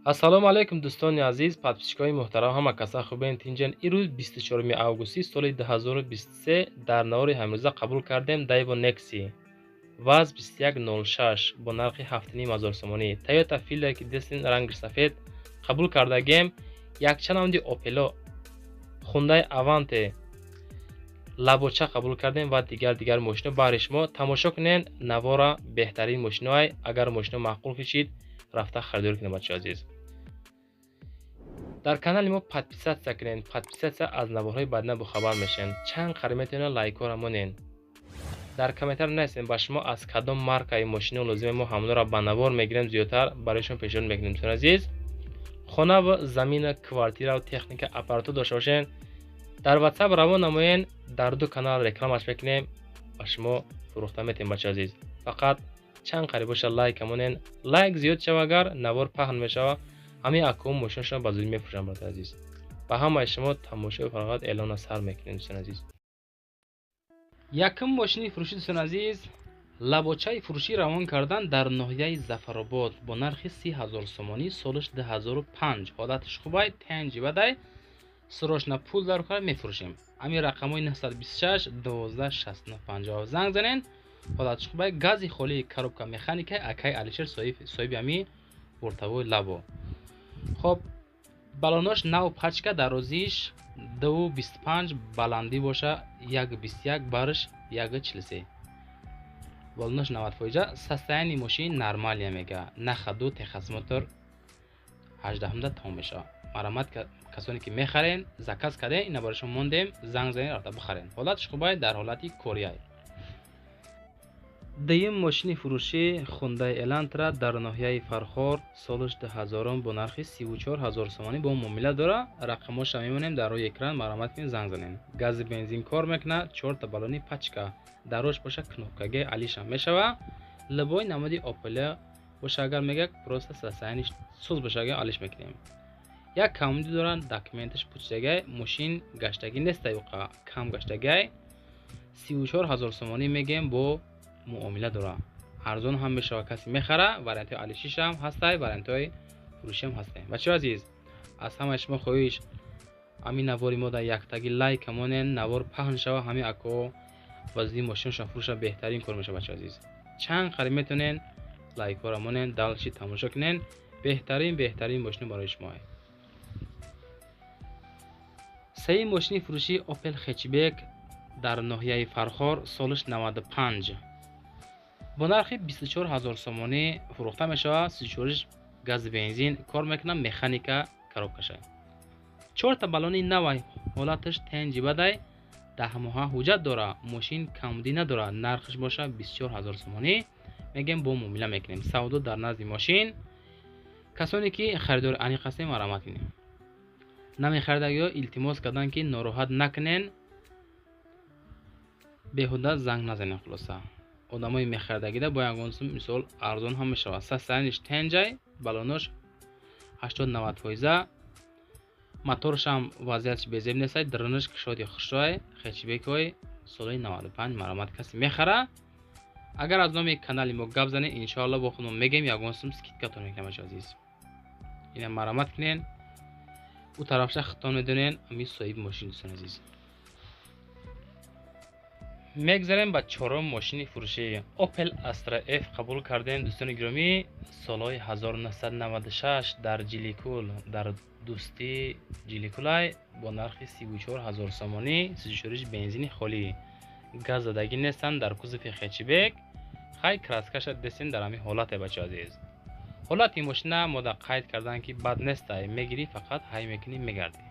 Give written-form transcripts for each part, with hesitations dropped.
Ассалому алайкум, дӯстони азиз, подписчикои муҳтарам, ҳама каса хубен, тинҷен. Ирӯз 24 августи соли 2023 дар навори ҳамрӯза қабул кардем Daewoo Nexi ВАЗ 2106 бо нархи 7,5 ҳазор сомонӣ. Toyota Fielder, ки дестин ранги сафед қабул кардагем, якчанд намуди Opel, Hyundai Avante, лабоча қабул кардем ва дигар мошино. Баҳри шумо тамошо кунен навора, беҳтарин мошиноай. Агар мошино маъқул кишид, рафта харидорӣ кунед, бачаҳои азиз. Дар канали мо подписаться кунед, подписаться аз наворҳои баъдина бохабар мешавед. Чанд қариб метавонед лайкҳоро монед. Дар комментар нависед, ба шумо аз кадом маркаи мошино лозиме, мо ҳамонро ба навор мегирем, зиёдтар барои шумо пешниҳод мекунем. Дӯстони азиз, хонаву замина, квартираву техника, аппаратура дошта бошед, дар WhatsApp равон намоед, дар ду канал рекламаш мекунем, ба шумо фурӯхта метавем, бачаҳои азиз. Фақат чанд қариб боша лайк монед, лайк зиёд шава, агар навор паҳн мешава, ҳамин аккум мошинашон ба зудӣ мефурӯшам. Бародари азиз, ба ҳамаи шумо тамошои фароғат эълона сар мекунем, дӯстони азиз. Якум мошини фурӯшӣ, дӯстони азиз, лабочаи фурӯшӣ равон кардан дар ноҳияи Зафаробод бо нархи 30 000 сомонӣ, солаш 2005, ҳолаташ хубай, тенҷи бадай, срочно пул дар кора мефурӯшем. Ҳамин рақамҳои 926 12 69 50 занг занен. Ҳолаташ хубай, гази холии, коробка механика, акай Алишер соҳиби ҳамин бортовой лабо. Хоб, балонош нав, пачка, дарозиш 2,25, баландӣ боша 1,21, барш 1,43, балонош 90 фоиза. Состояние мошин нормально мега, на ходу, техосмотр 18-да тамом мешавад. Марҳамат, касоне ки мехарен, заказ карден, ина барои шумо мондем, занг занен, рафта бихарен. Ҳолаташ хубай, дар ҳолати корияй. Дуюм мошини фурӯшӣ Hyundai Elantra дар ноҳияи Фархор, солаш 2000, бо нархи 34 ҳазор сомонӣ бо муомила дора. Рақамҳоша мемонем дар рӯи экран, марҳамат кунед, занг занед. Гази бензин кор мекунад, чорта балони пачка, дарош боша кнопкаги алишам мешава. Любой намуди Opel боша, агар мега, просто состояниш суз боша, агар алиш мекунем. Як камбуди доранд, документаш пучидагай, мошин гаштагӣ нестай, уқа кам гаштагай. 34 ҳазор сомонӣ мегем, бо муомила дора, арзон ҳам мешава. Касе мехара, вариантҳои алишишам ҳастай, вариантҳои фурӯшиам ҳастай. Бачаҳои азиз, аз ҳамаи шумо хоҳиш, ҳамин навори мо дар яктаги лайк монен, навор паҳн шава, ҳамин ако вазни мошинашон фурӯша, беҳтарин кор мешава. Бачаҳои азиз, чанд қариб метавонен лайкҳоро монен, дальше тамошо кунен, беҳтарин мошино барои шумо. Сеюм мошини фурӯшӣ Opel Hatchback дар ноҳияи Фархор, солаш 95, бо нархи 24 ҳазор сомонӣ фурӯхта мешавад. Сичориш, гази бензин кор мекунад, механика, коробкаша, чорта балони навай, ҳолаташ тенҷи бадай, 10 моҳа ҳуҷҷат дора, мошин камбудӣ надора. Нархаш боша 24 ҳазор сомонӣ мегем, бо муомила мекунем, савдо дар назди мошин. Касоне ки харидори аниқ ҳастем, марҳамат кунем. Намехаридагиҳо илтимос карданд, ки нороҳат накунен, беҳуда занг назанем. Хулоса, одамои мехаридагида бо ягон сум, мисол, арзон ҳам мешавад. Состояниш тенҷай, балонош 80-90 фоиза, моторшам вазъиятш безеб нестай, дарунаш кушоди хушрӯай. Хэтчбекҳои соли 95, марҳамат, касе мехара, агар аз номи канали мо гап занед, иншоалло бо худмон мегем, ягон сум скидкатон мекунем. Бачаҳои азиз, ина марҳамат кунен, ӯ тарафша худтон медонен, ами соҳиби мошин. Дӯстони азиз, мегзарем ба чорум мошини фурӯшӣ. Opel Astra F қабул кардем, дӯстони гиромӣ, солҳои 1996, дар Ҷиликул, дар Дӯстӣ Ҷиликулай, бо нархи 34 ҳазор сомонӣ, сичориш, бензини холӣ, газ задагӣ нестанд, дар кузови хэтчбек. Хай, краскаша дестем, дар ҳамин ҳолате. Бачаҳои азиз, ҳолати мошина мода қайд кардан, ки бад нестай, мегирӣ, фақат ҳай мекунӣ, мегардӣ.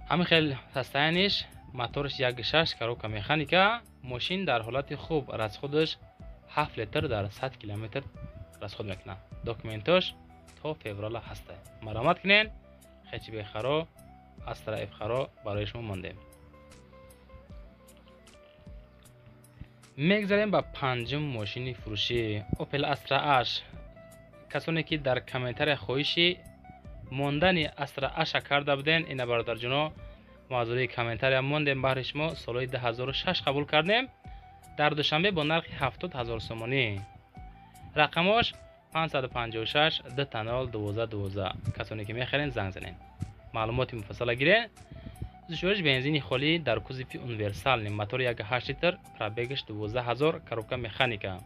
Ҳамин хел состояниш, моторш 1,6, коробка механика, мошин дар ҳолати хуб, расходаш 7 литр дар 100 километр расход мекунад. Документош то феврала ҳаста. Марҳамат кунен, хэтчбек харо, Астра F харо, барои шумо мондем. Мегзарем ба панҷум мошини фурӯшӣ Opel Astra H. Касоне ки дар комментария хоҳиши мондани Astra H карда буден, ина, бародарҷоно, мо аз рӯи комментария мондем баҳри шумо. Солҳои 2006 қабул кардем дар Душанбе бо нархи 70 ҳазор сомонӣ. Рақамош 556 20 12 12. Касоне ки мехарен, занг занен, маълумоти муфассала гирен. Сӯзишвориш бензини холӣ, дар кузови универсальный, мотор 1,8 литр, пробегаш 12 000, коробка механика.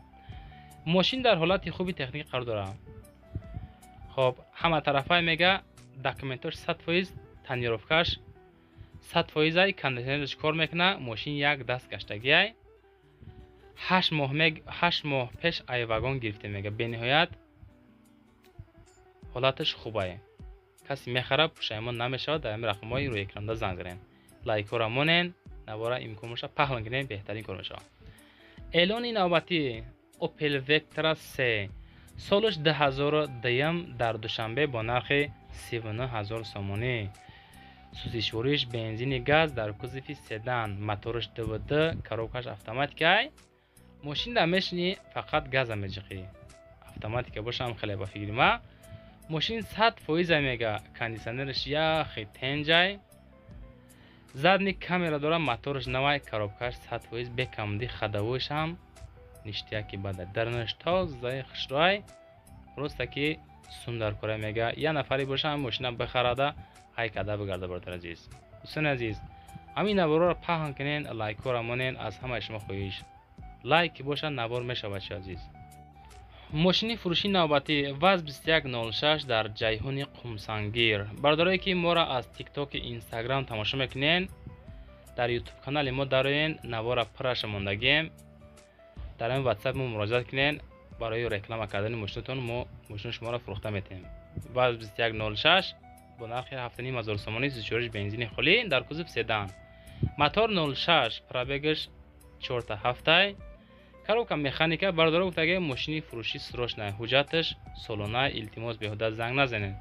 Мошин дар ҳолати хуби техникӣ қарор дорад. Хоб, ҳама тарафай мега, документош 100%, тонировкаш 100%-ай, кондиционераш кор мекуна. Мошин як даст гаштагиай, 8 моҳ пеш ай вагон гирифте мега. Бениҳоят ҳолаташ хубае. Касе мехара, пушаймон намешавад. Дар ҳамин рақамҳои рӯи экранда занг занен, лайкҳоро монен, навора имкон боша паҳн кунен, беҳтарин кор мешавад. Эълони навбатӣ: Opel Vectra C, солаш 2002, дар Душанбе бо нархи 39 000 сомонӣ. Сӯзишвориш бензини газ, дар кузови седан, мотораш ДВД, коробкаш автоматикай. Мошин дар мешини, фақат газа меҷиқӣ. Автоматика бошам хеле, ба фикри ма, мошин 100% мега, кондиционераш яхе тенҷай, задний камера дора, мотораш навай, коробкаш 100%, бекамди, ходовойшам ништяки бада, дарнаш тозаи хушрӯай, просто ки сундаркора мега. Я нафаре боша, мошина бихарада, ҳай када бигарда. Бародар азиз, дӯстони азиз, ҳамин наворро паҳн кунен, лайкҳоро монен. Аз ҳамаи шумо хоҳиш, лайк ки бошад, навор мешавад. Чи азиз, мошини фурӯши навбатӣ ВАЗ 2106 дар Ҷайҳуни Қумсангир. Бародарое ки моро аз Тиктоки, Инстаграм тамошо мекунен, дар Ютуб канали мо дароен, навора пурраша мондагием. Дар ҳамин Ватсап мо муроҷиат кунен барои реклама кардани мошинатон, мо мошини шуморо фурӯхта метиҳем. ВАЗ 2106 бо нархи 7500 сомонӣ, сӯзишвориш бензини холӣ, дар кузов седан, мотор 06, пробегаш 4,7, коробка механика. Бародаро гуфтаги, мошини фурӯшӣ срочная, ҳуҷҷаташ солона, илтимос, беҳуда занг назанед.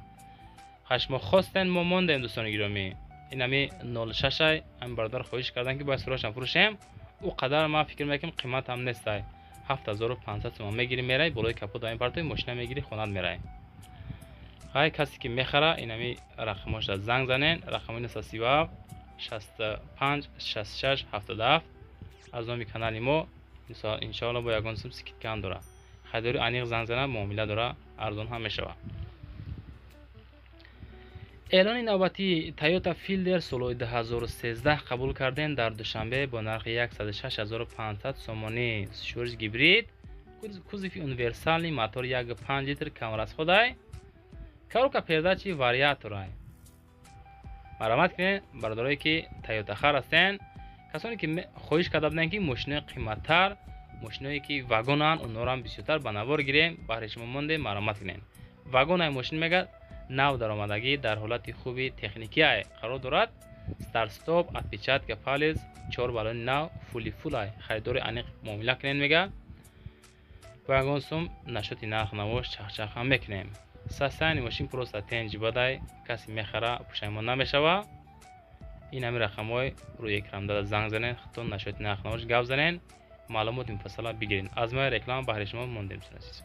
Хашмо хостен, мо мондем. Дӯстони гиромӣ, инами 06-ай. Ҳамин бародар хоҳиш кардан, ки бояд срочно фурӯшем. Ӯ қадар ман фикр мекунам, қиматам нестай. 7500 сомон мегирӣ, мерай, болои капот ин партои мошина мегирӣ, хонат мерай. Ҳай, касе ки мехара, инами рақамошда занг занен. Рақами 937 65 66 77. Аз номи канали мо, иншоалло, бо ягон сум скидкаам дора. Харидори аниқ занг зана, муомила дора, арзон ҳам мешавад. Эълони навбатии: Toyota Fielder солҳои 2013 қабул кардем дар Душанбе бо нархи 106 500 сомонӣ. Шӯриш гибрид, кузови универсальный, мотор 1,5 литр, камрасходай, коробка передачи вариаторай. Марҳамат кунед, бародарое ки Toyota хар ҳастен. Касоне ки хоҳиш карда буданд, ки мошинои қиматтар, мошиное ки вагонанд, онҳоро бисёртар ба навор гирем, баҳри шумо мондем. Марҳамат кунед. Вагонай мошин мегӯяд, нав даромадагӣ, дар ҳолати хуби техникиай қарор дорад. Старт-стоп, отпечатка палец, чор балони нав, фули фулай. Харидори аниқ муомила кунед мега. Бо ягон сум нашоти нарх навош чахчах ҳам мекунем. Состояние мошин просто тенҷи бадай. Касе мехара, пушаймон намешава. Ин ҳамин рақамҳои рӯи экран дада занг занед, худтон нашоти нарх навош гап занед, маълумоти муфассала бигиред. Аз мои реклама баҳри шумо мондем, азиз.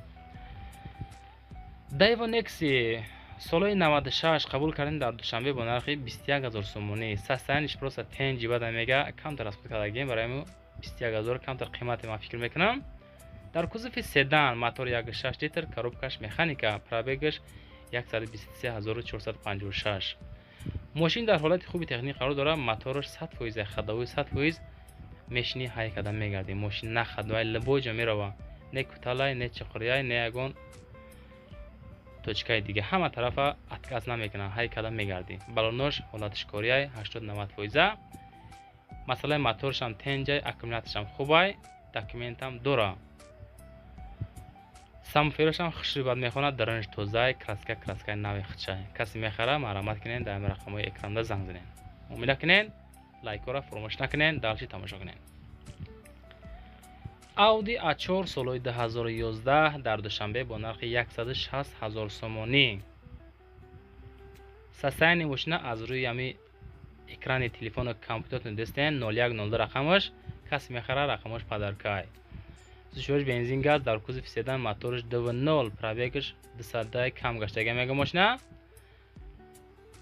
Daewoo Nexia солҳои 96 қабул кардем дар Душанбе бо нархи 21 000 сомонӣ. Состояниеш просто тенҷи бада мега, камтар аз худ кардагем, барои 21 000 камтар қимате, ман фикр мекунам. Дар кузови седан, мотор 1,6 литр, коробкаш механика, пробегаш 123 456. Мошин дар ҳолати хуби техникӣ қарор дорад, мотораш 100%, ходовой 100%. Мешини, ҳай карда мегардӣ. Мошин на ходовой, любой ҷо мерава, не куталай, не чуқурияй, не ягон точкаи дига, ҳама тарафа отказ намекунад, ҳай карда мегардӣ. Балонош ҳолатиш кориай, 80-90%. Масъалаи моторшам тенҷай, аккумуляторшам хубай, документам дора, самферошам хушрӯй бад мехонад, дарунаш тозай, краска краскаи нави худшай. Касе мехара, марҳамат кунед, дар ҳамин рақамҳои экранда занг занед, муомила кунед, лайкҳоро фуромӯш накунед, дальше тамошо кунед. Audi A4 солҳои 2011 дар Душанбе бо нархи 160 000 сомонӣ. Состояние мошина аз рӯи ҳами экрани телефону компютератон дестен. 0102 рақамаш. Касе мехара, рақамаш подаркай. Сӯзишвориш бензин газ, дар кузови седан, мотораш 2.0, пробегаш 200 кам гаштага мега мошина.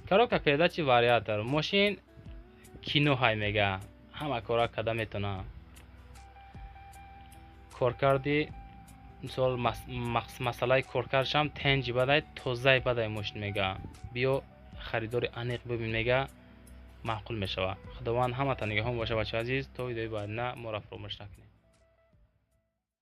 Коробка передачи вариатор. Мошин кино ҳай мега, ҳама кора карда метавона. Коркарди Мисол, масъалаи коркардшам тенҷи бадай, тозаи бадай мошин мега. Биё, харидори аниқ бибин, мега, маъқул мешавад. Худованд ҳамата нигаҳон боша, бачаи азиз. То видеои баъдина моро фаромӯш накунед.